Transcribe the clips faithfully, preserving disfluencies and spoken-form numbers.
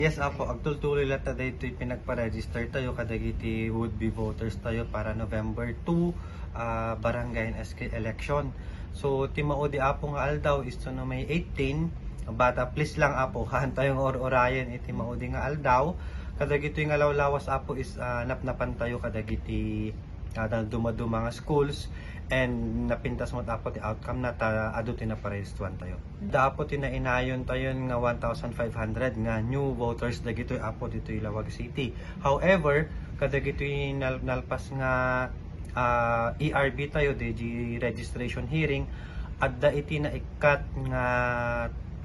Yes, Apo, agtultuloy latta daytoy pinagpa-register tayo kadagiti would-be voters tayo para November two, ah, barangay and S K election. So, ti maudi, Apo, nga aldaw is no May eighteen, but, ah, please lang, Apo, haan tayo nga ur-urayen iti maudi nga aldaw. Kadagitoy nga lawlawas, Apo, is, ah, napnapan tayo kadagiti, ah, da-, dumaduma nga schools, and napintas met, Apo, ti outcome na ta adu ti naparehistruan tayo. Da, Apo, ti nainayon tayon nga one thousand five hundred nga new voters dagitoy, Apo, ditoy Laoag City. However, kadagitoy nal-, nalpas nga, ah, E R B tayo, D G registration hearing, adda iti naikkat nga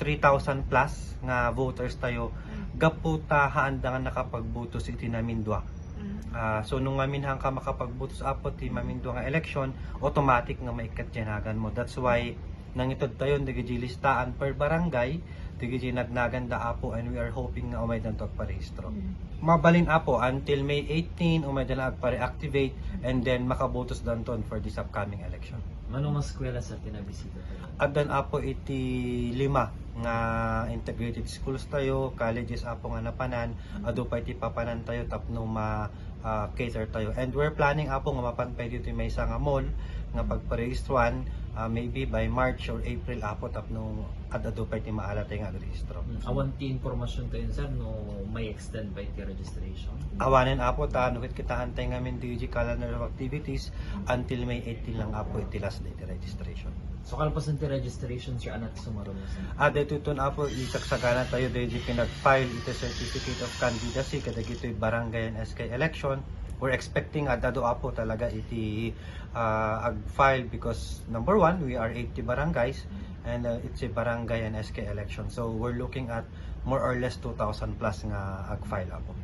three thousand plus nga voters tayo, gapu ta haanda nga nakapagbotos iti namindua. Ah, so, no ngamin haanka makapagbotos, Apo, ti mamindua nga election, automatic nga maikkat ti naganmo. That's why nangited tayon dagiti listaan per barangay, dagiti nagnaganda, Apo, and we are hoping nga umaydanto agparehistro. Mabalin, Apo, until May eighteen, umayda lang agpa-reactivate, and then makabotos danton for this upcoming election. Mano nga eskwela, sir, ti nabisita tayo? Addan, Apo, iti lima nga integrated schools tayo, colleges, Apo, nga napanan, adu pay ti papanan tayo tapno ma, ah, cater tayo. And we're planning, Apo, nga mapan pay ditoy maysa nga mall nga pagparehistruan, ah, maybe by March or April, Apo, tapno ad-adu pay ti maala tayo nga agrehistro. Hmm, awan ti impormasyon tayo, sir, no may extend pa iti registration? Awanen, Apo, ta no kitkitaen tayo ngamin ditoy calendar of activities, until May eighteen lang, Apo, iti last day ti registration. So, kalpasan ti registration, sir, ania ti sumaruno, sir? Ah, daytoy ton, Apo, isagsagana tayo daytoy pinag-file iti certificate of candidacy kadagitoy barangay and S K election. We're expecting ad-adu, Apo, talaga iti, ah, ag-file because, number one, we are eighty barangays, and, uh, it's a barangay and S K election. So, we're looking at more or less two thousand plus nga ag-file, Apo.